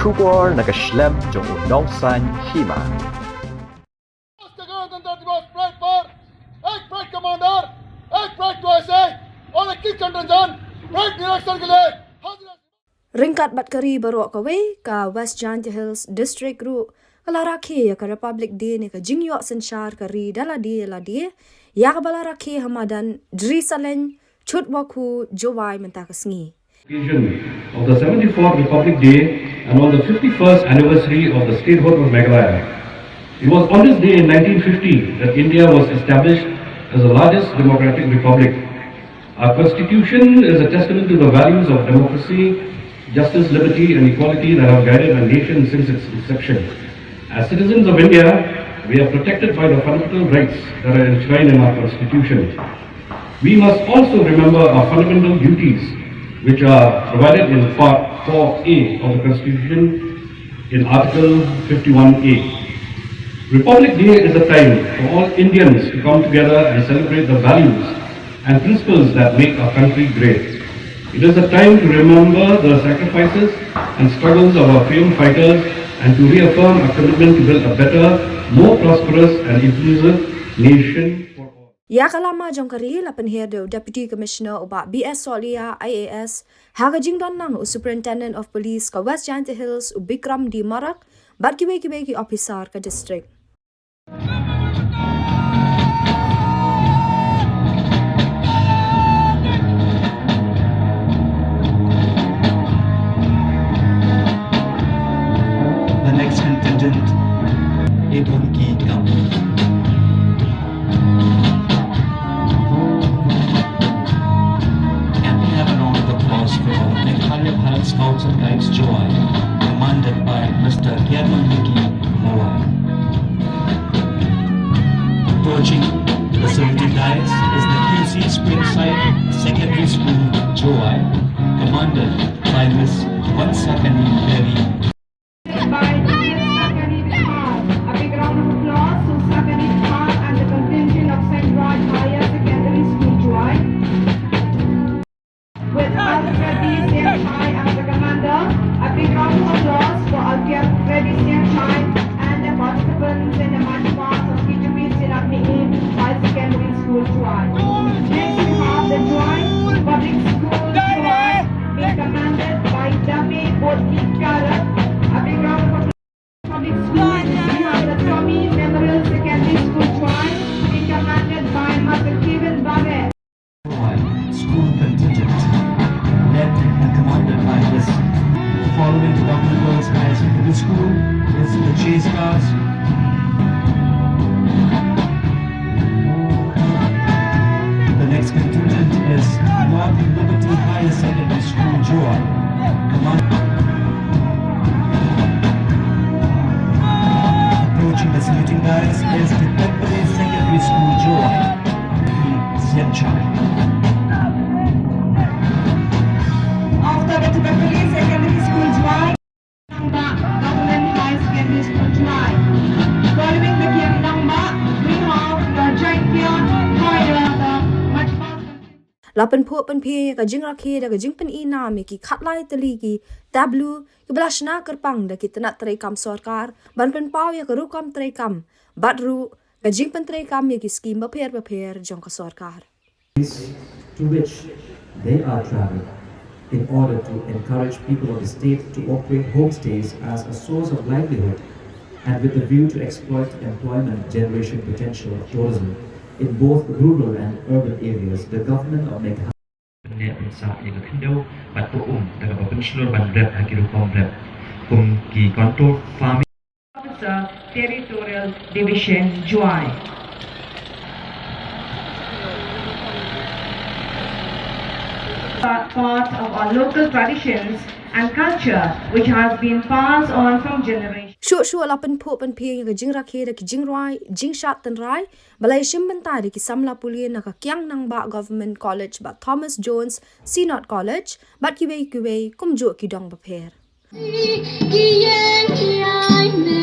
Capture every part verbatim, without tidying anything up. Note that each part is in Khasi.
Khubor na ka shlem jong u nongsan hima. Flag for ek flag commander, ek flag to S A, aur ek kit contingent, flag direction ke liye. Ryngkat bad ka ri baroh kawei, ka West Jaintia Hills District ruh ka la rakhe ïa ka Republic Day ne ka jingïoh synshar ka ri da lade lade ïa kaba la rakhe ha madan Drisalen, Chutwakhu, Jowai mynta ka sngi. Occasion of the seventy-fourth Republic Day and on the fifty-first anniversary of the statehood of Meghalaya. It was on this day in nineteen fifty that India was established as the largest democratic republic. Our constitution is a testament to the values of democracy, justice, liberty, and equality that have guided our nation since its inception. As citizens of India, we are protected by the fundamental rights that are enshrined in our constitution. We must also remember our fundamental duties, which are provided in Part four A of the Constitution in Article fifty-one A. Republic Day is a time for all Indians to come together and celebrate the values and principles that make our country great. It is a time to remember the sacrifices and struggles of our freedom fighters and to reaffirm our commitment to build a better, more prosperous and inclusive nation for all. Ïa ka lama jong ka ri la pynher da u Deputy Commissioner u Bah B S Sohliya, I A S, ha ka jingdon lang u Superintendent of Police ka West Jaintia Hills u Bikram D Marak, bad kiwei kiwei ki officer ka district. The next contingent, Ebon Ki Kam. Can we have a round of applause for Meghalaya Bharat Scouts and Guides Jowai, commanded by Mister Khermang Luki Mawai. Approaching the saluting dais is the Q C Springside Secondary School, Jowai, commanded by Miss Wansakani Berry. By Sakani Bihar. A big round of applause to Sakani Bihar and the contingent of Saint Raj Higher Secondary School, Jowai. With Alfred D Singh as the commander, a big round of applause for Alfred D Singh and the participants in the march past of K J P Sinakni High Secondary School, Jowai. Next, we have the Jowai Public School, Jowai, being commanded by Dame Bodhi Karat. A big round of applause. Public School, we have the Tommy Memorial Secondary School, Jowai, being commanded by Master Kevin Barrett. School contingent, led and commanded by this. Following Government Girls Higher Secondary School is the Chase Guards. The next contingent is North Liberty Higher Secondary School, Jowai. Command- Approaching the saluting dais is the Tibetpuri Secondary School, Jowai. Sianchai. After the Tibetpuri Secondary School, Jowai, Nangbah Government High Secondary School, Jowai. Following the game Nangbah, we have the Jaintia Higher, the much faster. La pynphuh pynphieng ïa ka jingrakhe da ka jingpyni nam ïa ki khatlai tylli ki tableau kiba la shna kyrpang da ki tnat treikam sorkar ban pynpaw ïa ka rukom treikam bad ruh ka jingpyntreikam ïa ki skim bapher bapher jong ka sorkar. To which they are traveling in order to encourage people of the state to operate homestays as a source of livelihood and with the view to exploit employment generation potential of tourism in both rural and urban areas, the government of Meghalaya pynneh pynsah ïa ka khyndew bad ka um da kaba pynshlur ban rep ha ki rukom rep kum ki contour farming. Officer, Territorial Division, Jowai. Pa-, part of our local traditions and culture which has been passed on from generation. Shuh shuh la pynphuh pynphieng ïa ka jingrakhe da ki jingrwai, jingshad tynrai ba la ïashim bynta da ki samla pule na ka Kiang Nangbah Government College bad Thomas Jones Synod College bad kiwei kiwei kumjuh ki dong bapher. Ki ïeng ki ai ne.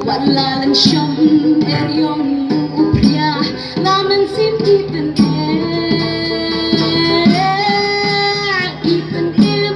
Wat la lynshom er ïong u phria, la mynsiem ki pyn-e, ki pynim.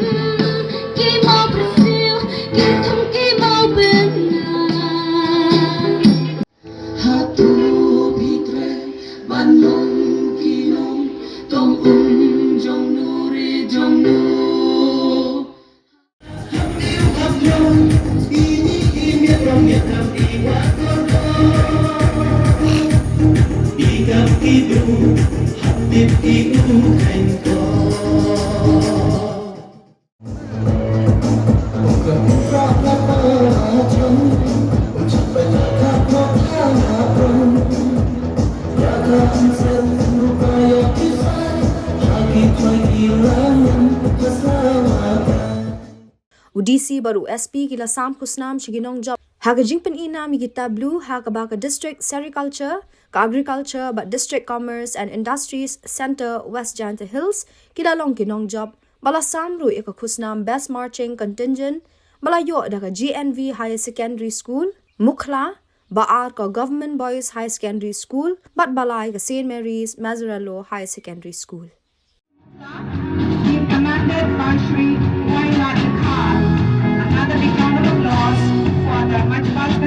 U D C bad u S P ki la sam khusnam sha ki nongjop ha ka jingpyni nam ïa ki tableau ha kaba ka District Sericulture, ka Agriculture bad District Commerce and Industries Centre West Jaintia Hills ki la long ki nongjop, ba la sam ruh ïa ka khusnam Best Marching Contingent ba la ïoh da ka G N V Higher Secondary School, Mukhla, ba ar ka Government Boys Higher Secondary School bad ba lai ka Saint Mary's Mazzarello Higher Secondary School. Being commanded by Shri Wainath Dkhar. Another big round of applause for the much fast